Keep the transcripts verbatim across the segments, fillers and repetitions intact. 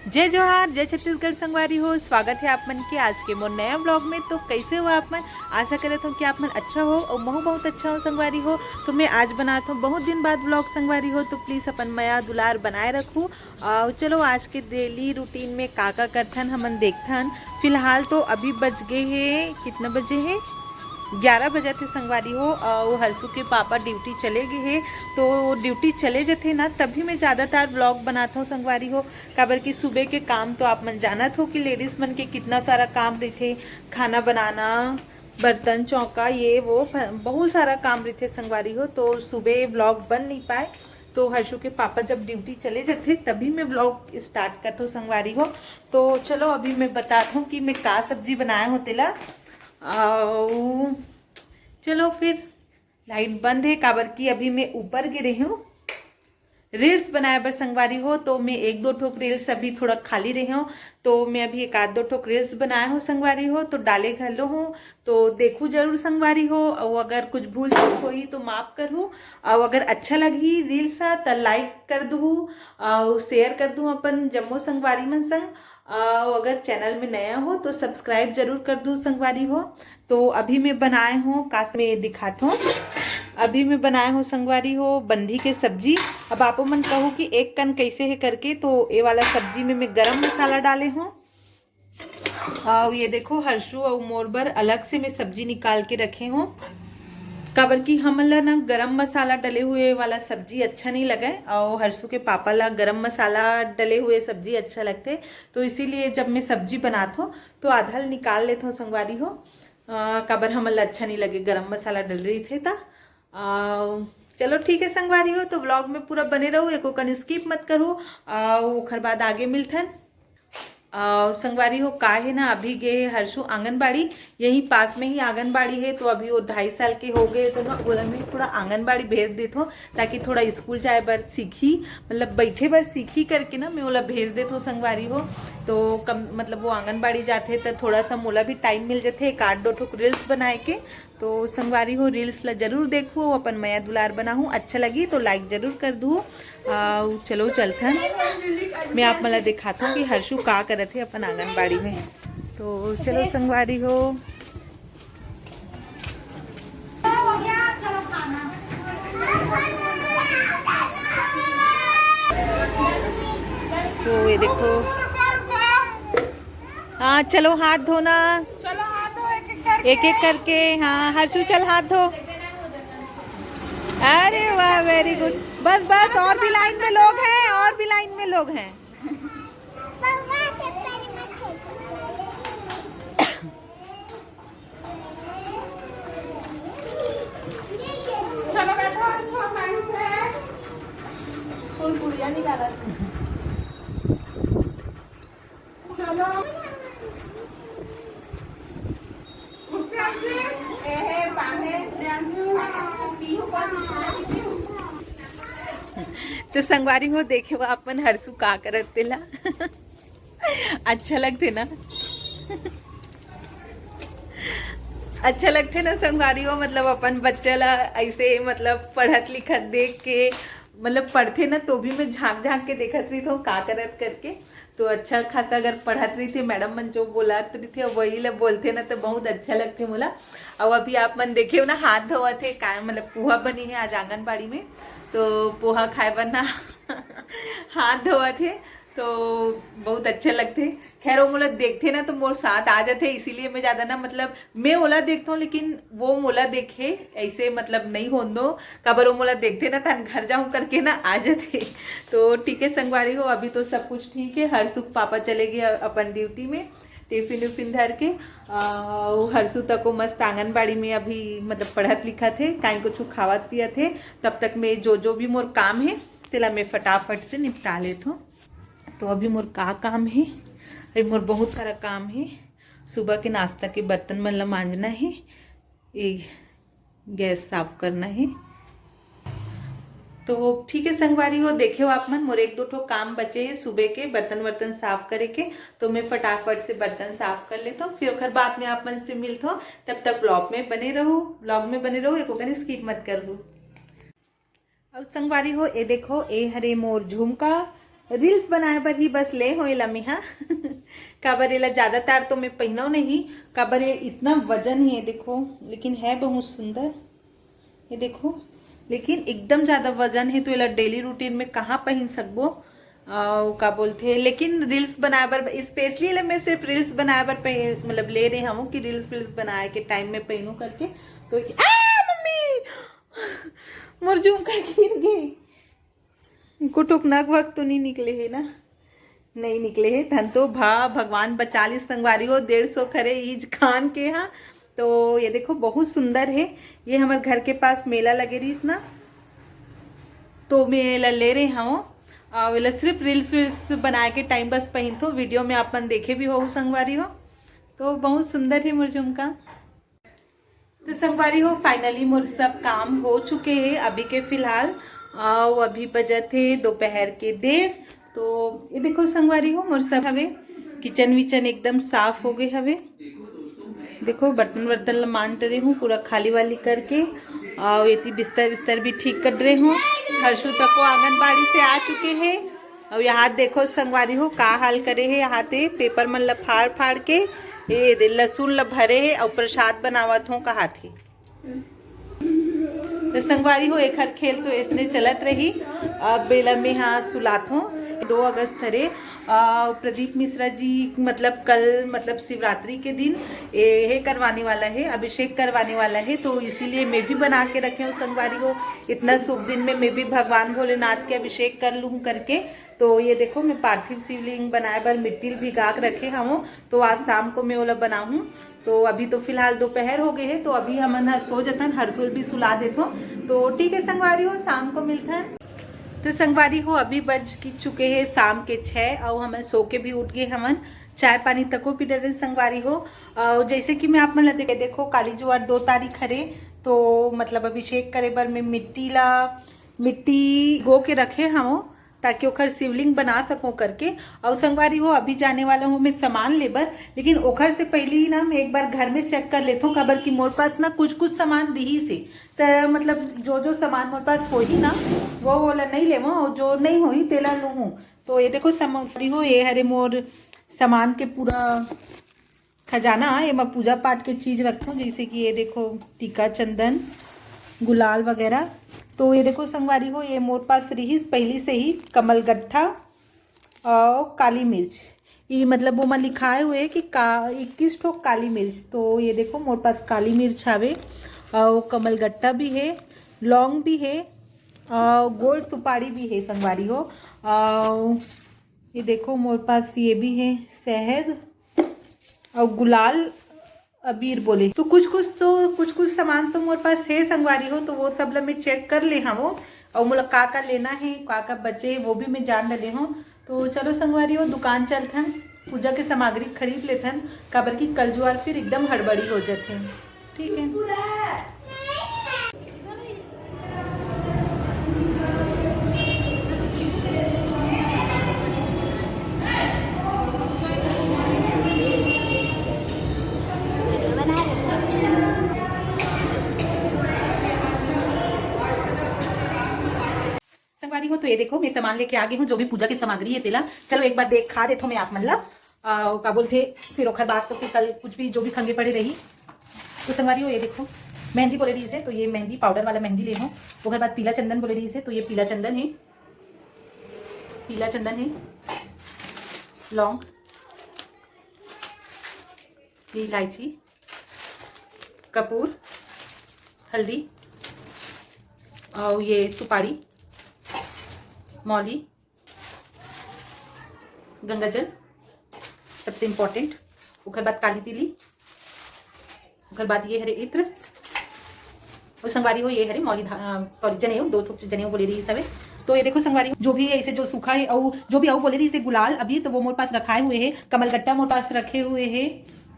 जय जोहार, जय छत्तीसगढ़ संगवारी हो। स्वागत है आप मन के आज के मोर नया ब्लॉग में। तो कैसे हो आप मन? आशा करत हूँ कि आप मन अच्छा हो और महू बहुत अच्छा हो संगवारी हो। तो मैं आज बनात हूँ बहुत दिन बाद ब्लॉग संगवारी हो, तो प्लीज अपन मया दुलार बनाए रखू। और चलो आज के डेली रूटीन में का का करथन हमन देखथन। फिलहाल तो अभी बज गए हैं, कितना बजे है? ग्यारह बजे थे संगवारी हो। और हर्षु के पापा ड्यूटी चले गए हैं, तो ड्यूटी चले जथे ना तभी मैं ज़्यादातर ब्लॉग बनात हूँ संगवारी हो। काबर कि सुबह के काम तो आप मन जानत हो कि लेडीज मन के कितना सारा काम रहिथे, खाना बनाना, बर्तन चौका, ये वो फ- बहुत सारा काम रहिथे संगवारी हो। तो सुबह ब्लॉग बन नहीं पाए, तो हर्षु के पापा जब ड्यूटी चले जाते तभी मैं ब्लॉग स्टार्ट करता हूँ संगवारी हो। तो चलो अभी मैं बताता हूँ कि मैं का सब्जी बनाया हूँ तेला। आओ, चलो फिर लाइट बंद है काबर कि अभी मैं ऊपर गे रही हूँ रील्स बनाए बर संगवारी हो। तो मैं एक दो ठोक रील्स अभी थोड़ा खाली रही हूँ, तो मैं अभी एक आध दो ठोक रील्स बनाए हूँ संगवारी हो, तो डाले घलो हूँ। तो देखू जरूर संगवारी हो, और अगर कुछ भूल चूक होही तो माफ करहू। और अगर अच्छा लगही रील्स हा त लाइक कर दूहू, और शेयर कर दूँ अपन जम्मो संगवारी मन संग। और अगर चैनल में नया हो तो सब्सक्राइब जरूर कर दूँ संगवारी हो। तो अभी मैं बनाए हूँ, का मैं दिखात हूँ। अभी मैं बनाए हूँ संगवारी हो बंधी के सब्जी। अब आपो मन कहू कि एक कन कैसे है करके, तो ये वाला सब्जी में मैं गरम मसाला डाले हूँ। और ये देखो हर्षु और मोर बर अलग से मैं सब्जी निकाल के रखे हूँ, काबर कि हमन ला ना गरम मसाला डले हुए वाला सब्जी अच्छा नहीं लगे, और हर्षु के पापा ला गरम मसाला डले हुए सब्जी अच्छा लगते। तो इसीलिए जब मैं सब्जी बनात हूँ तो आधा ल निकाल लेत हूँ संगवारी हो। अ, काबर हमन ला अच्छा नहीं लगे गरम मसाला डल रही थे ता। अ, चलो ठीक है संगवारी हो, तो व्लॉग में पूरा बने रहो, एको कन स्किप मत करो। अ, ओखर बाद आगे मिलथन। अ, संगवारी हो का है ना, अभी गे हे हर्षु आंगनबाड़ी, यही पास में ही आंगनबाड़ी है। तो अभी वो ढाई साल के हो गए, तो ना ओला मैं थोड़ा आंगनबाड़ी भेज देत हूँ, ताकि थोड़ा स्कूल जाए बर सीखी, मतलब बैठे बर सीखी करके ना मैं ओला भेज देत हूँ संगवारी हो। तो कम मतलब वो आंगनबाड़ी जाथे तो थोड़ा सा मोला भी टाइम मिल जाथे, एक आध दो ठोक रील्स बनाए के। तो संगवारी हो रील्स ला जरूर देखो, अपन मया दुलार बनाहू, अच्छा लगी तो लाइक जरूर कर दू। आओ चलो चलथन, मैं आप मन ला दिखात हूँ कि हर्षु का करत है अपन आंगनबाड़ी में। तो चलो संगवारी हो। तो ये देखो, हाँ चलो हाथ धोना। चलो हाथ धो एक एक करके। एक एक करके। हाँ हर्षु चल हाथ धो। अरे वाह, वेरी गुड। बस बस, और भी लाइन में लोग हैं, और भी लाइन में लोग हैं। चलो बैठो, इसको लाइन से। कौन गुड़िया नहीं जा रहा? चलो। उठ प्रियांशु। ए हे, बाहे, प्रियांशु। पीहू को तो संगवारी हो, देखे हो अपन हर्षु का करत तेला। अच्छा लगथे ना? अच्छा लगथे ना संगवारी हो, मतलब अपन बच्चा ला ऐसे मतलब पढ़त लिखत देख के, मतलब पढ़थे ना तो भी मैं झांक झांक के देखत रहिथों का करत करके। तो अच्छा खासा अगर पढ़त रहिथे, मैडम मन जो बोलत रहिथे वही ला बोलथे ना, तो बहुत अच्छा लगथे मोला। और अभी आप मन देखे हो ना, हाथ धोवत हे, काय मतलब पोहा बनी है आज आंगनबाड़ी में, तो पोहा खाए बर ना हाथ धोवत हे। तो बहुत अच्छा लगथे। खैर वो मोला देखथे ना तो मोर साथ आ जाथे, इसीलिए मैं ज्यादा ना मतलब मैं ओला देखथों लेकिन वो मोला देखे ऐसे मतलब नहीं होन दो। काबर वो मोला देखथे ना तहन घर जाऊं करके ना आ जाथे। तो ठीक है संगवारी हो, अभी तो सब कुछ ठीक है। हर्षु के पापा चले गए अपन ड्यूटी में टिफिन उफिन धर के। आ, वो हर्षु तक वो मस्त आंगनबाड़ी में अभी मतलब पढ़त लिखत हे, काई कुछ खावत पियत हे। तब तक मैं जो जो भी मोर काम है तेला मैं फटाफट से निपटा लेथों। तो अभी मोर का काम हे? अभी मोर बहुत सारा काम हे। सुबह के नाश्ता के बर्तन मन ला मांजना हे, ये गैस साफ करना हे। तो ठीक है संगवारी हो, देखे हो आप मन, मोर एक दो ठो काम बचे हे सुबह के बर्तन वर्तन साफ करे के। तो मैं फटाफट से बर्तन साफ कर लेथों, फिर ओखर बाद में आप मन से मिलथों। तब तक ब्लॉग में बने रहो, ब्लॉग में बने रहो, एको कन स्किप मत करहू। अउ संगवारी हो, ए देखो, ए हरे मोर झुमका, रील्स बनाए बर ही बस ले हो एला मेहा। काबर एला ज्यादातर तो मैं पहिनव नहीं, काबर ये इतना वजन है, देखो, लेकिन है बहुत सुंदर। ये देखो, लेकिन एकदम ज्यादा वजन है, तो एला डेली रूटीन में कहाँ पहिन सकबो? अउ का बोलथे, लेकिन रील्स बनाए बर, स्पेशली एला मैं सिर्फ रील्स बनाए बर पह-, मतलब ले रहे हूँ कि रील्स वील्स बनाए के टाइम में पहनूँ करके। तो आ मम्मी, मोर झुमका गिर गई। कुटुक नक वक तो नहीं निकले है ना? नहीं निकले है। धन तो भा भगवान बचा ली संगवारी हो, डेढ़ सौ खरे ईज खान के हा। तो ये देखो, बहुत सुंदर है। ये हमारे घर के पास मेला लगे रहीस ना, तो मैं एला ले रहे हूँ। और एला सिर्फ रील्स वील्स बनाए के टाइम बस पहिनथो, वीडियो में आप मन देखे भी हो संगवारी हो। तो बहुत सुंदर है मोर झुमका। तो संगवारी हो, फाइनली मोर सब काम हो चुके हैं अभी के फिलहाल। और अभी बजत है दोपहर के डेढ़। तो ये देखो संगवारी हो, मोर सब हवे, किचन विचन एकदम साफ हो गए हवे। देखो, बर्तन वर्तन ल मान डरे हूँ पूरा खाली वाली करके। और ये बिस्तर विस्तर भी ठीक कर रहे हूँ। हर्षु तक को आंगनबाड़ी से आ चुके हैं। अब यहाँ देखो संगवारी हो, का हाल करे है। यहाँ ते पेपर मन ल फाड़ फाड़ के, ये दे लहसुन ल भरे है और प्रसाद बनावत हो कहा थे। तो संगवारी हो, एखर खेल तो इसने चलत रही। अब बेला में हाँ सुलात हो। दो अगस्त हरे। आ, प्रदीप मिश्रा जी मतलब कल, मतलब शिवरात्रि के दिन ये करवाने वाला है, अभिषेक करवाने वाला है, तो इसीलिए मैं भी बना के रखे हूँ संगवारी हो। इतना शुभ दिन में मैं भी भगवान भोलेनाथ के अभिषेक कर लूँ करके। तो ये देखो, मैं पार्थिव शिवलिंग बनाए बर मिट्टी ल भिगा के रखे हूँ, तो आज शाम को मैं ओला बनाहूँ। तो अभी तो फिलहाल दोपहर हो गए है, तो अभी हमन ह सो जथन, हर्षु ल भी सुला देथो। तो ठीक है संगवारी हो, शाम को मिलथन। तो संगवारी हो, अभी बज की चुके हैं शाम के छः, और हमन सो के भी उठ गए हमन, चाय पानी तको पी डरेन संगवारी हो। और जैसे कि मैं आप मन ला देखे, देखो काली जुआर दो तारीख हरे, तो मतलब अभिषेक करे बर मैं मिट्टी ला, मिट्टी गो के रखे हूँ, ताकि ओखर शिवलिंग बना सको करके। और संगवारी हो, अभी जाने वाला हूँ मैं सामान लेबर, लेकिन ओखर से पहले ही ना मैं एक बार घर में चेक कर लेथो, काबर कि मोर पास ना कुछ कुछ सामान रही से, त मतलब जो जो सामान मोर पास होही ना, वो ओला नहीं लेवो, और जो नहीं होही तेला लूहूँ। तो ये देखो संगवारी हो, ये हरे मोर सामान के पूरा खजाना। एमा पूजा पाठ के चीज रखथों, जैसे कि ये देखो, टीका, चंदन, गुलाल वगैरह। तो ये देखो संगवारी हो, ये मोर पास रिहिस पहली से ही कमलगट्ठा और काली मिर्च। ये मतलब वो में लिखाए हुए कि का इक्कीस ठो काली मिर्च। तो ये देखो, मोर पास काली मिर्च हवे और कमलगट्ठा भी है, लौंग भी है और गोल सुपारी भी है संगवारी हो। और ये देखो, मोर पास ये भी है शहद और गुलाल अबीर बोले। तो कुछ कुछ तो, कुछ कुछ सामान तो मोर पास है संगवारी हो, तो वो सब ला मैं चेक कर ले हूँ। और मोला का का लेना है, का का बचे है, वो भी मैं जान डले हूँ। तो चलो संगवारी हो, दुकान चलथन, पूजा के सामग्री खरीद लेथन, काबर कि कल जुआर फिर एकदम हड़बड़ी हो जाथे। ठीक है। संगवारी हो, तो ये देखो, मैं सामान लेके आ गई हूँ, जो भी पूजा की सामग्री है तेला। चलो एक बार देख खा देथो मैं आप मन ला। आ, का बोलथे, फिर ओखर बाद तो फिर कल कुछ भी जो भी खंगे पड़े रही। तो संगवारी हो, ये देखो, मेहंदी बोले रही से, तो ये मेहंदी पाउडर वाला मेहंदी ले हो। ओखर बाद पीला चंदन बोले रही से, तो ये पीला चंदन है, पीला चंदन है, लौंग, ये इलायची, कपूर, हल्दी और ये सुपारी, मौली, गंगाजल, सबसे इम्पोर्टेंट। ओकर बाद काली तिली, ओकर बाद ये हरे इत्र, और संगवारी हो ये हरे मौली धा-, सॉरी, जनेऊ, दो ठो जनेऊ बोले रही सवे। तो ये देखो संगवारी हो, जो भी है इसे जो सूखा है और जो भी आऊ बोले रही इसे गुलाल अभी तो वो मोर पास रखाए हुए है, कमलगट्टा मोर पास रखे हुए है।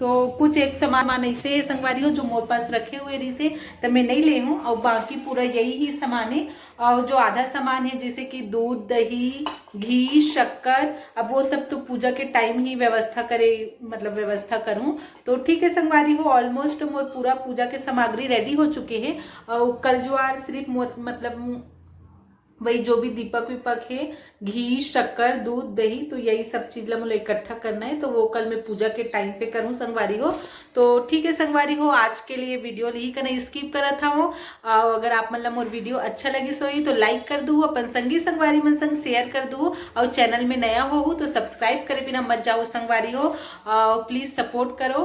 तो कुछ एक सामान मान ऐसे है संगवारी हो जो मोर पास रखे हुए रही से, तो मैं नहीं ले हूँ और बाकी पूरा यही ही सामान है। और जो आधा सामान है जैसे कि दूध, दही, घी, शक्कर, अब वो सब तो पूजा के टाइम ही व्यवस्था करे, मतलब व्यवस्था करूँ। तो ठीक है संगवारी हो, ऑलमोस्ट मोर पूरा पूजा के सामग्री रेडी हो चुके हैं। और कल जुआर सिर्फ मोर मतलब वही जो भी दीपक वीपक हे, घी, शक्कर, दूध, दही, तो यही सब चीज ला मोला इकट्ठा करना है। तो वो कल मैं पूजा के टाइम पे करूँ संगवारी हो। तो ठीक है संगवारी हो, आज के लिए वीडियो यही कना स्किप करत हवं। अउ अगर आप मन ला मोर वीडियो अच्छा लगिस होही तो लाइक कर दू, अपन संगी संगवारी मन संग शेयर कर दू, अउ चैनल में नया होहू तो सब्सक्राइब करे बिना मत जाओ संगवारी हो। अउ प्लीज सपोर्ट करो,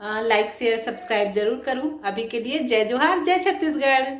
लाइक शेयर सब्सक्राइब जरूर करूँ। अभी के लिए जय जोहार, जय छत्तीसगढ़।